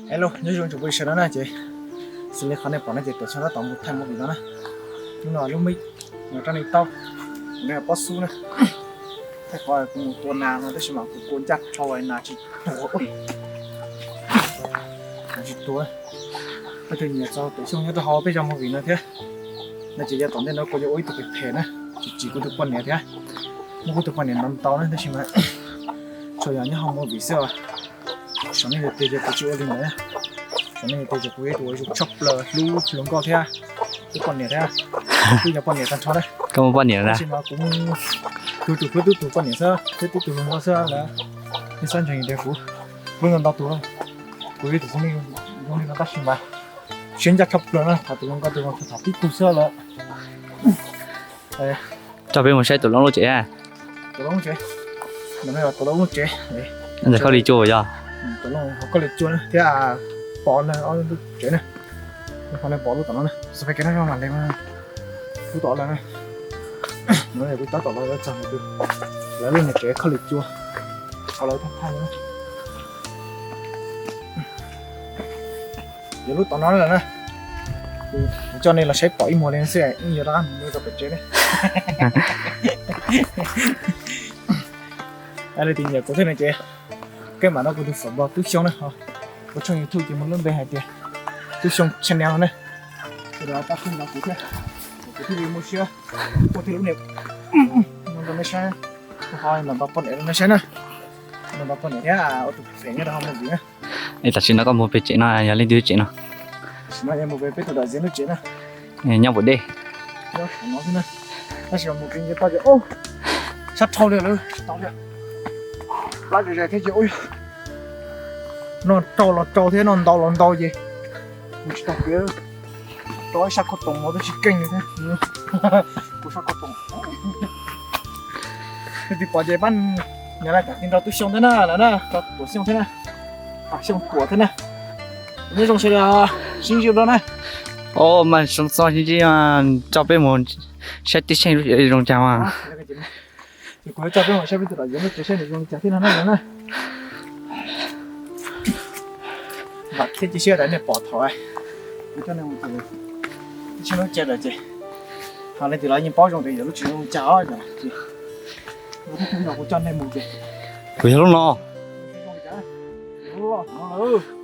Hello, nyob zoo tsoom phooj ywg sawv daws na. Ces xws li qhov nej pom no ces tuam tshaj tab tom mus thaij movie no na. Hnub no lub mic rab niag taub, kuv niag pob xub na. Thaij qhov kuv mus tua nas no tab sis mas kuv kua ncaj dhau nas tsis tuag, nas tsis tuag. Peb tus nyiam txog tuam xyoo nyob rau hauv peb zaj movie no thiab. No ces yav tom ntej no kuv yuav ua ib tug phem phem na, tsis tsim kuv tus poj niam thiab. Muab kuv tus poj niam ntaus ntaus na tab sis mas tsuas yog nyob hauv movie xwb os. Saum nej tias ces kuv tsis ua li ntawd na. Saum nej tias ces kuv yog ib tug uas zoo tshaj plaws hlub hluas nkauj thiab, hlub poj niam thiab, hlub cov poj niam tag nrho na. Koj muaj poj niam na? Tab sis mas kuv tus tus hlub tub tus poj niam xwb thiab tub tus hluas nkauj xwb lawm. Nej xav ntseeg tias kuv hlub ntau ntau tus, kuv ib tug xwb zoo li no tab sis mas siab ncaj tshaj plaws na, tham tus hluas nkauj tus zoo tham tib tug xwb lawm. Coj peb mus saib Tuam Looj lub tsev. Tuam Looj lub tsev, no yog Tuam Looj lub tsev. Ntawm Koj Li Cua yog? Tuam Looj hauv Koj Li Cua na thiab pom lawv ob lub tsev na. Qhov no pom lub tom no na, xav peb kev no zoo mam li lub tom lawv na. No kuv tab tom los txog lawv lub niag tsev Koj Li Cua, qhov lawv thaj thaj na. Yog lub tom no lawm na. Kuv coj nej los saib pom ib muag li xwb, yeej yuav rov qab mus rau pem tsev ne. Leej twg nyiam kuv thiab no ces koj mam nrog kuv tus phom npog Tub Xyooj na, kuv tshooj YouTube ces muaj lub npe hais tias Tub Xyooj channel no ne. Sawv daws pab txhawb nrog kuv thiab, kuv thiaj li muaj siab ua tej lub niag no rau nej saib, ho ntaus ntaus poj niam rau nej saib na, ntaus ntaus poj niam thiab ua tus phem nyob rau hauv movie na. Es tam sim no koj mus pem tsev no yog leej twg tsev no? Tam sim no yog mus pem peb tus dam zeb lub tsev na. Nyob puas deb? Nyob no xwb na. Tab sis mus pem ces tau ces sab dhau li lawm, tsis tau li. Plab zais zais thiab ces noj rau los rau thiab noj ntau los ntau ces mus tsis tau kev. Rau ib sab kauj toom no twb tsis keej li thiab. Kuv sab kauj toom. Leej twg pom ces pab nias like kom tij nrog Tub Xyooj thiab na, lawm na, rau Tuam Xyooj thiab na, Tuam Xyooj Tuam thiab na. Nyob zoo sawv daws, sib ntsib dua na. Os, mas zoo txog sib ntsib, coj peb mus saib Tub Xyooj zoo cas mas. Ces kuv coj peb mus saib peb tus dam zeb lub tsev saib nws zoo li cas thiab no na, lawm na. Vam thiab cia siab tias nej pom thaum kuv coj nej mus ces, cia siab lub tsev lawm ces, ho leej twg los yeej paub zoo tias yog lub tsev zoo li cas os. Ces kuv thiaj li kuv coj nej mus ces, kuv yog lub no,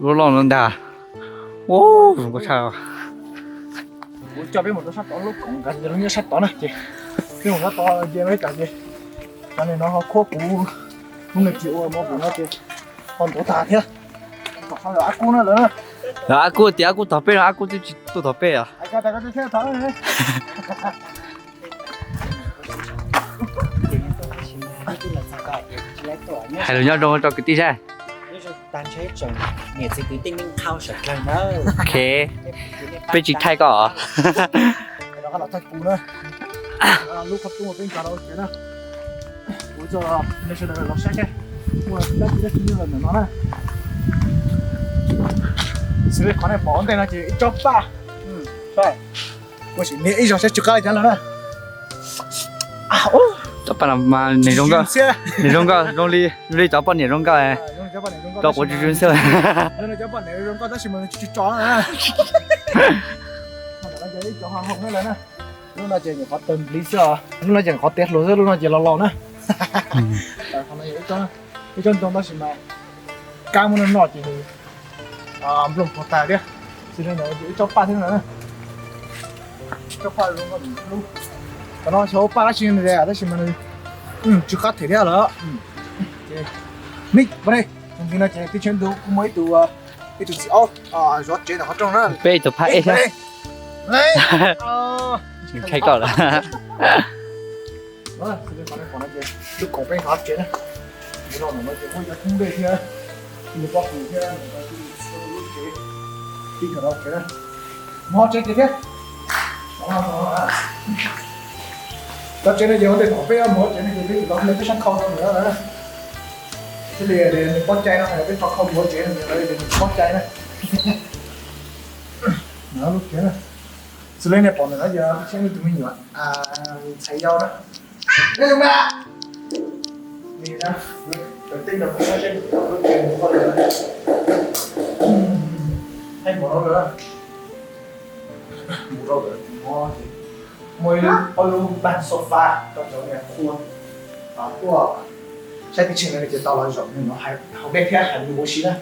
lub loj no ntag. Ua zoo nkauj tshaj. Kuv coj peb mus rau sab tod, lub koom nkas ces lub nyob sab tod na ces, peb mus sab tod ces lawv cov ces, cov niag no ho khuab kuv, lub niag tsis ua movie no ces ho ntuav tag thiab. Kom qhov lawv Ab Kub na lawm na. Lawv Ab Kub tias Ab Kub tog peb no, Ab Kub twb tsis tuaj tog peb os. Hais lus nyob zoo rau kwv tij saib. Ok, peb tsis thaij koj os. Xws li qhov nej pom ua ntej no ces ib tsob paj, ua sim niaj ib zaug saib tsw qab li cas lawm na. Tsob paj no mas nws zoo nkauj, nws zoo nkauj zoo li, zoo li cov poj niam zoo nkauj, rau quav tsw tsw xwb. Cov poj niam zoo nkauj tab sis mas nws tsis tso na. Lub no ces nyuam qhuav tawg npliv xwb os, lub no ces qhov tiav hluas xwb, lub no ces los laus na. Ib tsob ntoo tab sis mas kab muab noj noj ces nws nplooj puas tas thiab. Xws li ntawd ib tsob paj thiab no na. Tsob paj zoo nkauj, tam no xyov paj dab tsi tab sis mas nws tsw qab them thiab lawm. Ntawm no ces tib tsheb ntu kuj muaj ib tug, ib tug txiv aub zov tsev ntawm qhov rooj na. Peb ib tug phab ej thiab. Tsis khaib koj lawm. Lub koom peb nqa tsev na, no ces muaj cov thoob dej thiab, tus pob kws thiab, lub tsev, tij nrog tsev na, mus tsev ces thiab. Cov tsev no ces ua ntej thaum peb mus tsev no ces peb tsis tau hle peb sab khau rau lawm na. Thiaj li nws pob cai no, peb tso khau mus tsev no ces lawv tias nws pob cai na. Lub tsev na, xws li nej pom ntawm no yog tsheb tus me nyuam ntxhais yau na. Nyob zoo na. Nws na, tej no kuv muab seb lub tsev mus koj lawm. Mus rau ntawm no ces muaj ib ob lub pab sofa rau cov niam qhua tuaj saib tib tsheej no ces tau los zaum no hauv dej thiab hais lus ua si na.